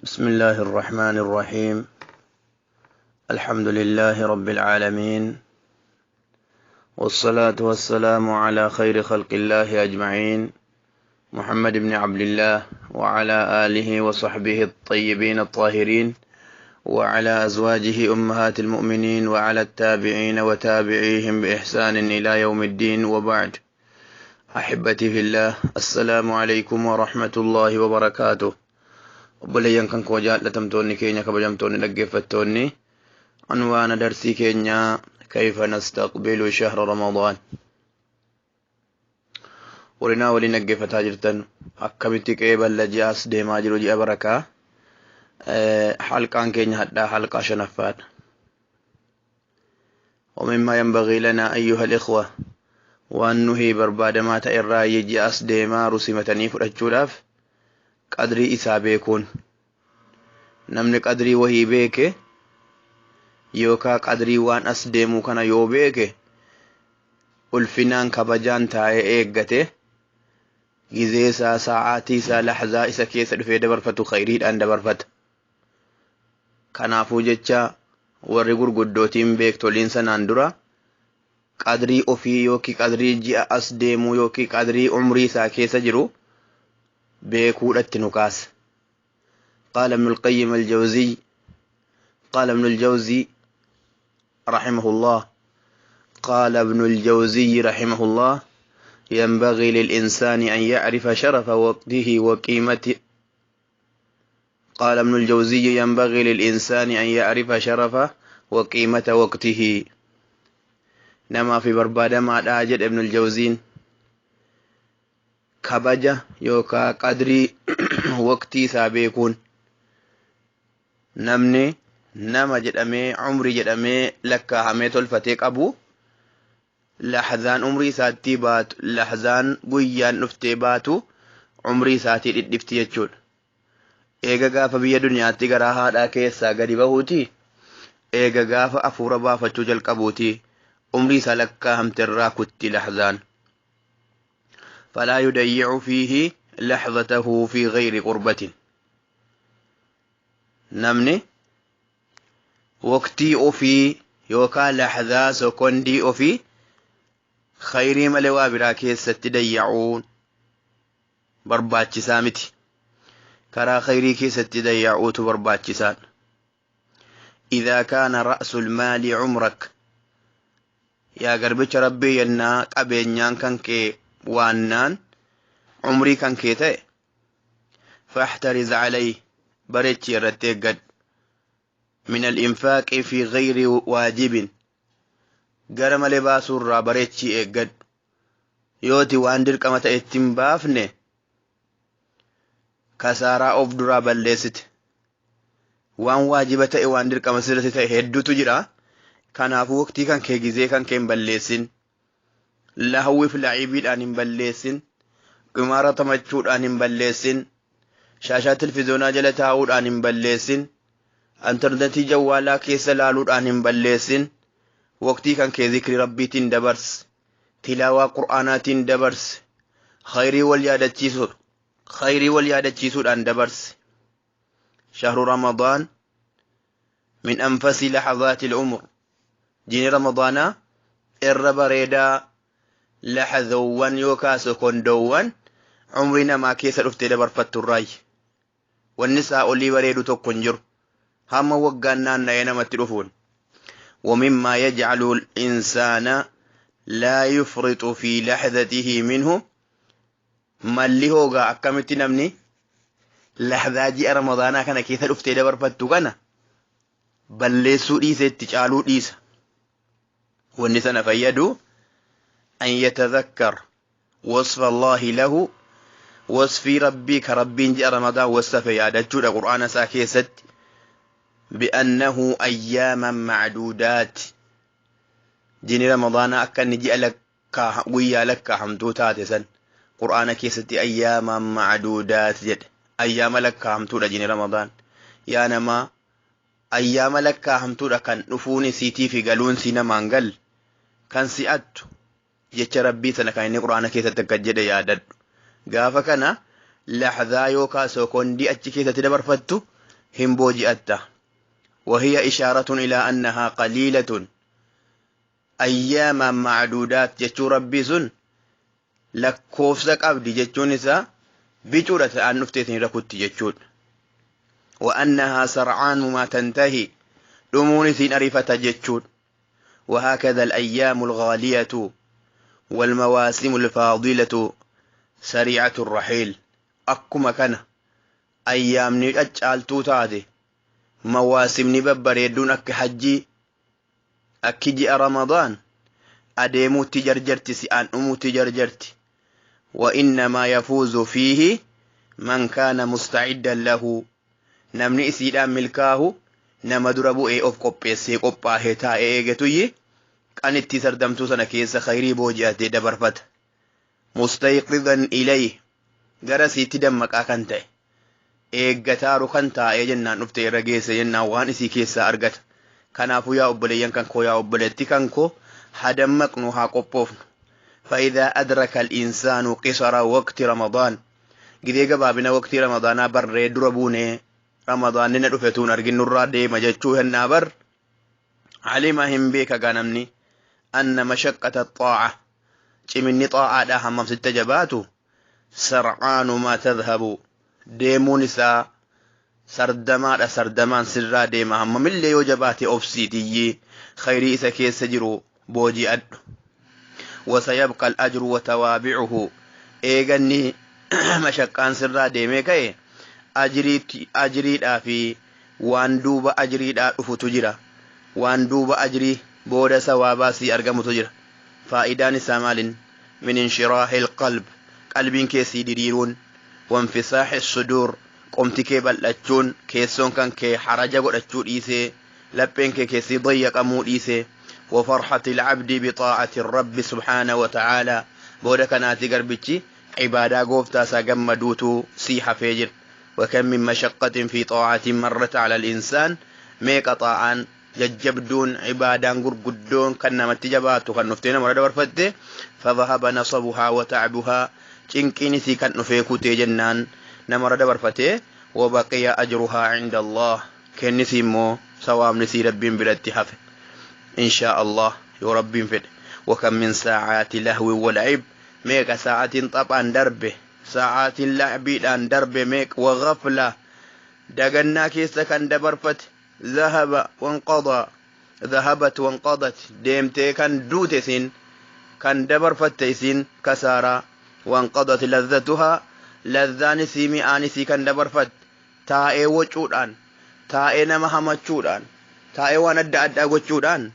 بسم الله الرحمن الرحيم. الحمد لله رب العالمين، والصلاة والسلام على خير خلق الله أجمعين، محمد بن عبد الله وعلى آله وصحبه الطيبين الطاهرين، وعلى أزواجه أمهات المؤمنين، وعلى التابعين وتابعيهم بإحسان إلى يوم الدين، وبعد. أحبتي في الله، السلام عليكم ورحمة الله وبركاته. Obboleeyyan kan koo jaallatamtoonni keenya, kabajamtoonni dhaggeeffattoonni, anwaana darsii keenyaa kayfa nastaqbilu shahra Ramadaan. Warinaa waliin dhaggeeffataa jirtan, akkamitti qeeballa ji'aas deemaa jiru, ji'a barakaa. Halqaan keenya hadhaa halqaa shanaffaadha. ومما ينبغي لنا أيها الإخوة waan nuhi barbaadamaa ta'e irraa ji'as deemaa rusimatanii fudhachuudhaaf qadrii isaa beekuun. Namni qadrii wahii beeke yookaa qadrii waan as deemuu kana yoo beeke, ulfinaan kabajaan taa'ee eeggate, gizee isaa, sa'aatii isaa, lahzaa isa keessa dhufee dabarfatu khayriidhaan dabarfata. Kanaafuu jecha warri gurguddootiin beektoliin sanaan dura qadrii ofii yookiin qadrii ji'a as deemuu yookiin qadrii umrii isaa keessa jiru beekuudhatti nu kaasa. قال ابن القيم الجوزي، قال ابن الجوزي رحمه الله، قال ابن الجوزي رحمه الله: ينبغي للإنسان أن يعرف شرف وقته وقيمته. قال ابن الجوزي: ينبغي للإنسان أن يعرف شرف وقيمة وقته. نما في بربادة ما أجد ابن الجوزين kabaja yookaa qadrii waqtii isaa beekuun. Namni nama jedhamee umrii jedhamee lakkaahamee tolfatee qabu, lahzaan umrii isaatti baatu, lahzaan guyyaan dhuftee baatu umrii isaatii dhidhifti jechuudha. Eega gaafa biyya duniyaatti garaa haadhaa keessaa gadi bahuuti, eega gaafa afuura baafachuu jalqabuuti, umrii isaa lakkaahamte irraa kutti lahzaan. فلا يضيع فيه لحظته في غير قربة. نمني وقتي أوفي يوكا لحظة سكوندي أوفي خيري ملوا براكي ستضيعون برباتي سامتي كرا خيري كي ستضيعوت برباتي سان. إذا كان رأس المال عمرك، يا قربك ربي ينا قبين كان كي waannaan umrii kan kee ta'e، فاحترز عليه، bareechi irratti eeggadhu، من الإنفاق في غير واجب، gara malee baasuurraa bareechi eeggadhu. Yooti waan dirqama ta'e ittiin baafne, kasaaraa of duraa balleessite. Waan waajiba ta'e, waan dirqama sirriitti ta'e hedduutu jira. Kanaafuu waqtii kan kee, gizee kan kee hin balleessin, lahawwiif lacibiidhaan hin balleessin, qimaara taphachuudhaan hin balleessin, shaashaa televizyoonaa jala taa'uudhaan hin balleessin, intarneetii jawwaalaa keessa laaluudhaan hin balleessin. Waqtii kan kee zikri rabbiitiin dabarsi, tilaawaa qur'aanaatiin dabarsi, khayrii wal yaadachiisuudhaan dabarsi. شهر رمضان من أنفس لحظات العمر. Jiini ramadaanaa irra bareedaa lahazawwan yookaan sekondoowwan umrii namaa keessa dhuftee dabarfattu irraayi. Wanni isaa olii bareedu tokko hin jiru. Hamma waggaan naanna'ee namatti dhufuun. ومما يجعل الإنسان لا يفرط في لحظته منه. Malli hoogaa akkamitti namni lahzaa ji'a ramadaanaa kana keessa dhuftee dabarfattu kana balleessuu dhiise, itti caaluu dhiisa? Wanni sana fayyadu أن يتذكر وصف الله له، وصفي ربي كربين جاء رمضان وصف يادتشود قرآن ساكيست بأنه أياما معدودات. جيني رمضان أكن جاء لك ويا لك حمدو تاتسا قرآن كيست أياما معدودات جد. أيام لك حمدو جيني رمضان يا نما أيام لك حمدو كان نفوني سيتي في قالون سينا مانقل كان سيأتو jecha rabbii sana kan inni quraana keessatti akka jedhe yaadadhu. Gaafa kana lahzaa yookaan sekondii achi keessatti dabarfattu Hin booji'atta. وهي إشارة إلى أنها قليلة أياما معدودات jechuu Rabbii sun lakkoofsa qabdi jechuun isaa bicuudha ta'an dhufteetiin rakutti jechuudha. وأنها سرعان ما تنتهي dhumuun isiin ariifata jechuudha. وهكذا الأيام الغالية والمواسم الفاضلة سريعة الرحيل. Akkuma kana ayyaamni caccaaltuu taate, mawaasimni babbareedduun akka hajjii, akki ji'a Ramadaan adeemuutti jarjarti, si'aan dhumuutti jarjarti. وإنما يفوز فيه من كان مستعدا له. Namni isiidhaan milkaahu nama dura bu'ee of qopheessee qophaahee taa'ee eegatuyyi qanitti sardamtuu sana keessa khayrii booji'atee dabarfata. مستيقظا إليه, gara isiitti dammaqaa kan ta'e, eeggataaru kan taa'ee jennaan dhufte irra geesse jennaan waan isii keessaa argata. Kanaafuu yaa obboleeyyan kan koo, yaa obboleetti kan koo, haa dammaqnu, haa qophoofnu. فإذا أدرك الإنسان قصر وقت رمضان, gidee gabaabina waqtii Ramadaanaa barree dura buunee Ramadaanni na dhufetuun arginnurraa deema jechuu hennaa bar, علم hin beeka gaa namni أن مشقة الطاعة, ciminni xaa'aadhaa hammam sitta jabaatu, سرعان ما تذهب, deemuun isaa sardamaadha, sardamaan sirraa deema. Hammamillee yoo jabaate obsiitiyyii khayrii isa keessa jiru booji'adhu. وسيبقى الأجر وتوابعه. Eeganni mashaqqaan sirraa deemee ka'e ajiriidhaa fi waan duuba ajiriidhaa dhufutu jira, waan duuba ajirii booda sawaabaa sii argamutu jira. Faa'idaan isaa maalin? من انشراح القلب, qalbiin keessii diriiruun, وانفساح الصدور, qomti kee bal'achuun, keessoon kan kee haraja godhachuu dhiisee, lapheen kee keessii dayyaqamuu dhiisee, وفرحة العبد بطاعة الرب سبحانه وتعالى. Booda kanaati garbichi cibaadaa gooftaa isaa gammaduutu sii hafee jira. وكم من مشقة في طاعة مرت على الإنسان, meeqa xaa'aan jajjabduun, cibaadaan gurguddoon kan namatti jabaattu kan dhuftee namarra dabarfatte, فذهب نصبها وتعبها, cinqiin isii kan dhufee kutee jennaan namarra dabarfate, وبقي أجرها عند الله, kennisii immoo sawaabni sii Rabbiin biratti hafe, إن شاء الله, yoo Rabbiin fedhe. وكم من ساعات لهو ولعب, meeqa sa'aatiin taphaan darbe, sa'aatiin lacbiidhaan darbe meeqa, وغفلة, dagannaa keessa kan dabarfate, ذهب وانقضى, ذهبت وانقضت, deemtee kan duute isin kan dabarfatte isin kasaaraa, وانقضت لذتها, lazzaan isii, mi'aan isii kan dabarfatte, taa'ee wacuudhaan, taa'ee nama hamachuudhaan, taa'ee waan adda addaa gochuudhaan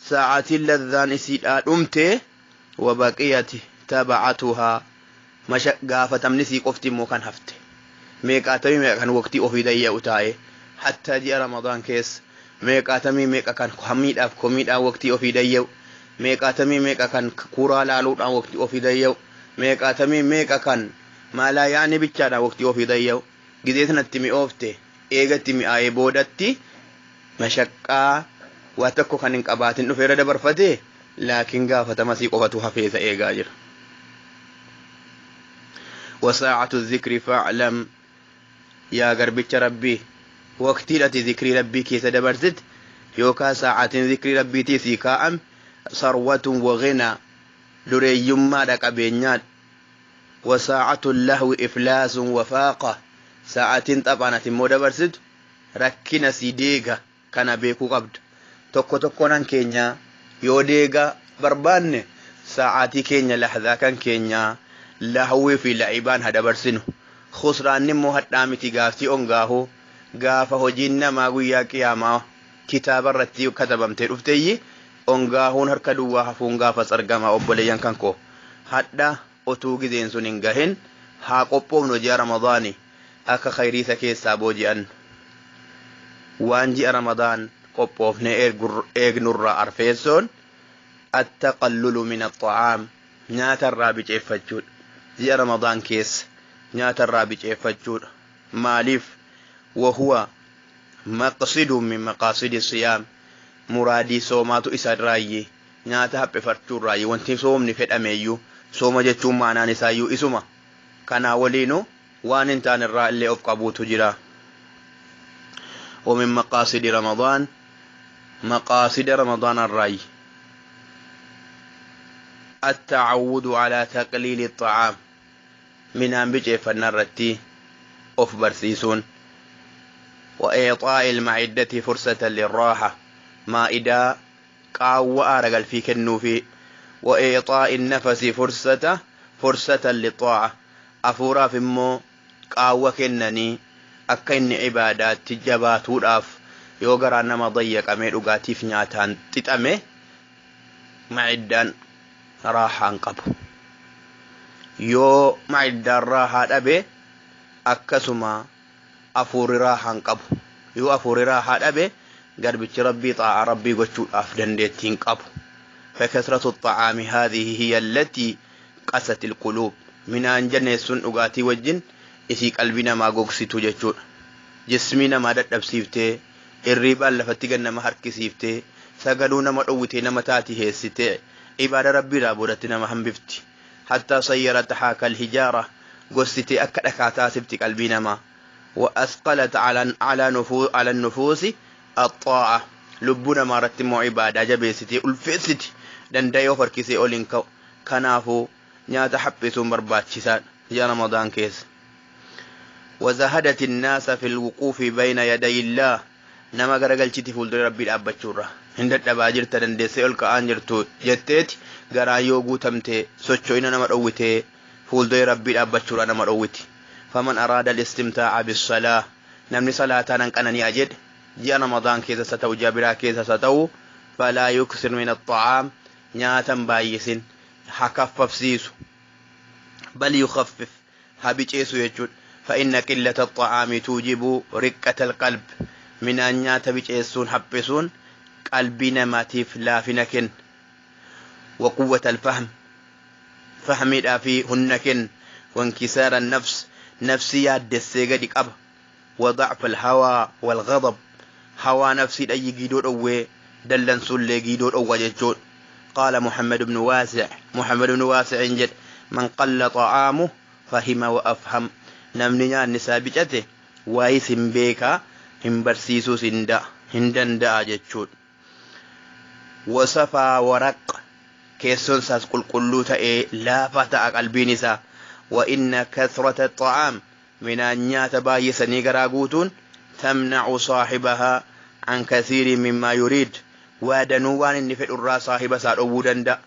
sa'aatiin lazzaan isiidhaa dhumte, وبقيت تبعتها, gaafatamni isii qofti immoo kan hafte. Meeqaatamii meeqa kan waqtii ofii dayya'u taa'e, hattaa ji'a Ramadaan keessa meeqaatamii meeqa kan hamiidhaaf komiidhaan waqtii ofii dayya'u, meeqaatamii meeqa kan kuraa laaluudhaan waqtii ofii dayya'u, meeqaatamii meeqa kan maalaa yaa'ni bichaadhaan waqtii ofii dayya'u. Gizee sanatti mi'oofte, eegatti mi'aayee boodatti mashaqqaa waa tokko kan hin qabaatin dhufeera dabarfate, laakiin gaafatama sii qofatu hafeesa eegaa jira. وساعة الذكر فاعلم, yaa garbicha Rabbii, waqtiidhati zikrii Rabbii keessa dabarsit yookaan sa'aatiin zikrii Rabbiitii sii kaa'ame ثروة وغنى, dureeyyummaadha, qabeenyaadha. وساعة اللهو إفلاس وفاقة. Sa'aatiin taphaan immoo dabarsitu rakkina si deega. Kana beekuu qabda. Tokko tokkoon keenya yoo deega barbaanne sa'aatii keenya, lahzaa kan keenya lahawwii fi la'ibaan haa dabarsinu. Khusraanni immoo hadhaa miti, gaaftii ongaahu gaafa hojiin namaa guyyaa qiyaamaa kitaaba irratti katabamtee dhufteeyyi ongaahuun harka duwwaa hafuun gaafas argama. Obboleeyyan kan koo, hadha otuu gizeen sun hin gahin haa qophoofnu ji'a Ramadaani akka khayriisa keessaa booji'an. Waan ji'a Ramadaan qophoofnee eegnurraa arfeessoon التقلل من الطعام, nyaata irraa biceeffachuudha. Ji'a Ramadaan keessa nyaata irraa biceeffachuudha. Maaliif? وهو مقصد من مقاصد الصيام, muraadii soomaatu isa irraayyee nyaata haphifachuu irraayyee. Wanti soomni fedhameeyyuu, sooma jechuun maanaan isaayyuu isuma kanaa waliinu waan hin taane irraa illee of qabuutu jira. ومن مقاصد رمضان، مقاصد رمضان الرأي التعود على تقليل الطعام، من أن بجيف النرتي أف برسيسون، وإعطاء المعدة فرصة للراحة، ما إذا قاوة أرقل في كنوفي، وإعطاء النفس فرصة للطاعة، أفورا في مو قاوة كنني أكن عبادات تجباتو الأف يوغرا نما ضيق أمي رقاتيف نياتان تتأمي معدان راحة انقبو يو معدان راحة أبي أكسما أفور راحة انقبو يو أفور راحة أبي قربت ربي طاعة ربي قلت أفدن ديتين قبو. فكثرة الطعام هذه هي التي قست القلوب، من أن جنسون أغاتي وجن إسي قلبنا ما قوكسيتو جتشون جسمنا ما دتب سيفتي الريبا لفتقنا ما حركي سيفتي سقلونا ما قوتي ما تاتي هيستي عبادة ربي رابورتنا ما هم بفتي حتى صيرتها كالهجارة قستي أكدك تاسبتي قلبنا ما وأثقلت على النفوس الطاعة لبنا ما رتمو عبادة جبيستي ألفستي دنديو فركسي أولينكو كنافو نياتا حبسون برباتشسان يا رمضان كيس. وزهدت الناس في الوقوف بين يدي الله، نما غرغلچتي فولدر ربي دابچورا هند دباجرت دندسي اولكا انجرتو جتيت غرايو غوتمتي سوچوينا نما دويتي فولدر ربي دابچورا نما دويتي. فمن أراد الاستمتاع بالصلاة، نمني صلاة ننقنني أجد جاء رمضان كيسا ستو جابرا كيسا ستو فلا يكثر من الطعام نياتا بايسن حكفف سيسو بل يخفف هبيچيسو يجود، فإن قلة الطعام توجب رقة القلب، من أن نياتا بيچيسون حبسون قلبنا ما تيف لافنكن، وقوة الفهم فهمي في هنكن، وانكسار النفس نفسي دسيغا أب، وضعف الهوى والغضب هوى نفسي أي جيدور أوي دلن سلي جيدور أوي جيدور. قال محمد بن واسع، محمد بن واسع جد من قل طعامه فهم وأفهم، نمني النساء بجته وايسم بيكا هم برسيسو سندا هندن دا جيدور. وصفا ورق كيسون ساس قل قلو تأي لا فتاة قلبي نساء. وإن كثرة الطعام من أن يتبايس نيغراغوتون تمنع صاحبها عن كثير مما يريد، ودنوان النفل الرا صاحب سألو دندا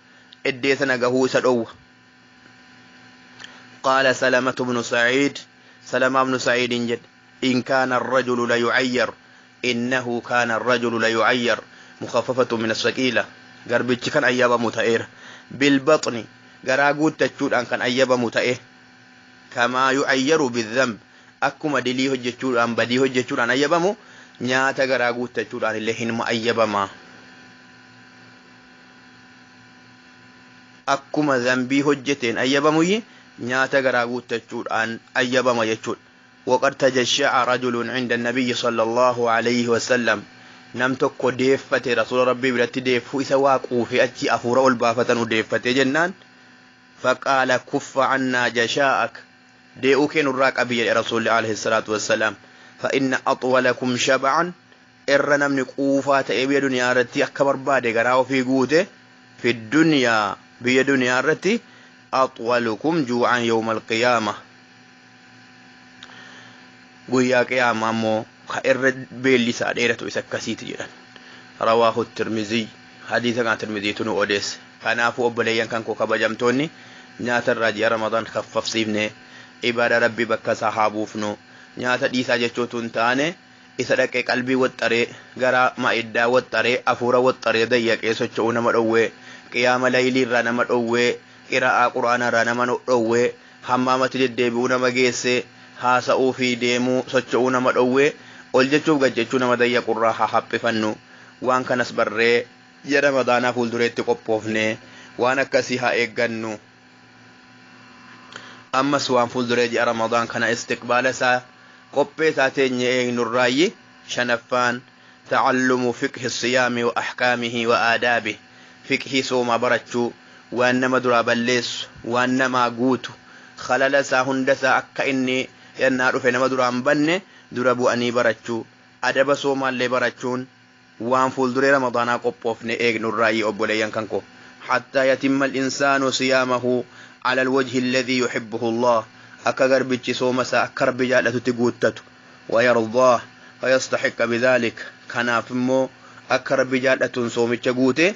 إديسنا قهو سألو. قال سلمة بن سعيد، سلمة بن سعيد جد إن كان الرجل ليعير، إنه كان الرجل ليعير مخففة من السكيلة قربتش كان أيابا متائر بالبطن غراغوت تشود أن كان أيابا متائر كما يعير بالذنب أكما دلي هجتشود أن بدي هجتشود أن أيابا مو نياتا غراغوت تشود أن اللي هنما أيابا ما أكما ذنبي هجتين أيابا مو نياتا غراغوت تشود أن أيابا ما يتشود. وقد تجشع رجل عند النبي صلى الله عليه وسلم، نم tokko deeffate rasuula rabbii biratti deeffuu isa waaquufe achi afuura ol baafatanu deeffate jennaan faqaala kuffa annaa jashaa'ak dee'uu kee nurraa qabi jedhe rasuulli alayhi salaatu wassalaam. فإن أطولكم شبعا irra namni quufaa ta'e biyya duniyaa irratti akka barbaade garaa ofii guute fi duniyaa biyya duniyaa irratti أطولكم جوعا يوم القيامة guyyaa qiyaamaa immoo irra beelli isaa dheeratu isa akkasiiti jedhan. Rawaahu Tirmizii, hadiisa kana Tirmiziitu nu odeesse. Kanaafuu obboleeyyan kan koo kabajamtoonni nyaata irraa ji'a Ramadaan kaffafsiifne ibaada rabbii bakka isaa haa buufnu. Nyaata dhiisaa jechuutu hin taane isa dhaqee qalbii waxxaree gara maa'iddaa waxxaree afuura waxxaree dayyaqee socho'uu nama dhowwee qiyaama laylii irraa nama dhowwee qiraa'aa quraanaa irraa nama dhowwee hammaamatti deddeebi'uu nama geessee haasa'uu fi deemuu socho'uu nama dhowwee ol jechuuf gad jechuu nama dayyaqurraa haa haphifannu. Waan kanas barree ji'a Ramadaanaa fuuldureetti qophoofne waan akkasii haa eeggannu. Ammas waan fuulduree ji'a Ramadaan kana istiqbaala isaa qophee isaa teenye eegnurraayyi. Shanaffaan ta'allumu fiqhi siyaami wa ahkaamihi wa aadaabihi, fiqhii soomaa barachuu waan nama duraa balleessu waan namaa guutu khalala isaa hunda isaa akka inni yennaa dhufe nama duraan banne dura bu'anii barachuu. Adaba soomaallee barachuun waan fuulduree Ramadaanaa qophoofne eegnurraayyi, obboleeyyan kan koo. حتى يتم الإنسان صيامه على الوجه الذي يحبه الله، akka garbichi sooma isaa akka Rabbi jaallatutti guuttatu، ويرضاه، فيستحق بذلك. Kanaaf immoo akka Rabbi jaallatuun soomicha guute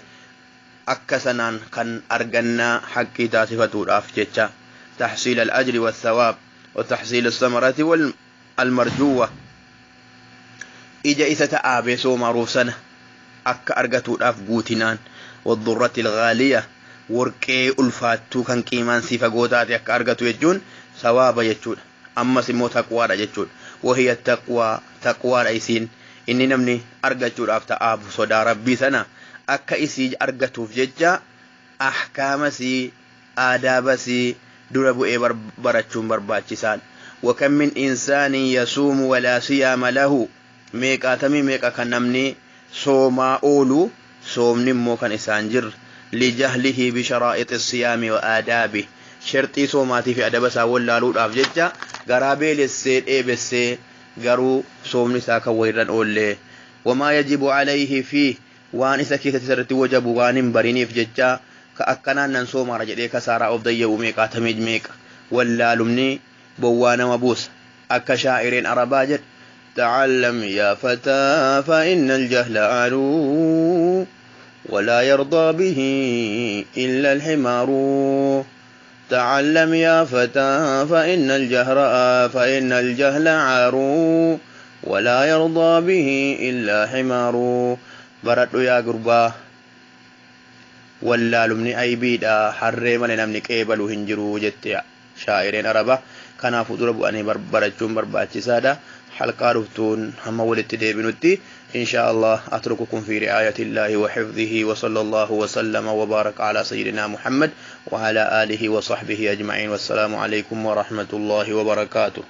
akka sanaan kan argannaa haqqii taasifatuudhaaf jecha، تحصيل الأجر والثواب وتحصيل الثمرة والمرجوة، ija isa ta'aabee soomaaruuf sana akka argatuudhaaf guutinaan، والدرة الغالية، warqee ulfaattuu kan qiimaan si fagoo taate akka argatu jechuun sawaaba jechuudha. Ammas immoo taqwaadha jechuudha. وهي التقوى، taqwaadha isiin inni namni argachuudhaaf ta'aabu sodaa Rabbii sana akka isii argatuuf jecha ahkaamasii aadaabasii dura bu'ee barachuun barbaachisaadha. وكم من إنسان يصوم ولا صيام له، meeqaatamii meeqa kan namni soomaa oolu soomni immoo kan isaan jirre، لجهله بشرائط الصيام وآدابه، sharxii soomaatii fi adaba isaa wallaaluudhaaf jecha garaa beelessee dheebessee garuu soomni isaa kan wayirran oollee، وما يجب عليه فيه، waan isa keessatti sirriitti wajabu waan hin bariniif jecha ka akkanaan nan soomaara jedhee kasaaraa of dayyabu meeqaatamii meeqa. Wallaalumni bowwaa nama buusa. Akka shaa'ireen Arabaa jedhe: تعلم يا فتى فإن الجهل عار ولا يرضى به إلا الحمار. تعلم يا فتى فإن الجهل عار ولا يرضى به إلا حمار. Baradhu yaa gurbaa, wallaalumni aybiidha, harree malee namni qeebalu hin jiru jette shaa'ireen Arabaa. Kanaafuu dura bu'anii barachuun barbaachisaadha. Halqaa dhuftuun hamma walitti deebinutti, إن شاء الله، أترككم في رعاية الله وحفظه، وصلى الله وسلم وبارك على سيدنا محمد وعلى آله وصحبه أجمعين، والسلام عليكم ورحمة الله وبركاته.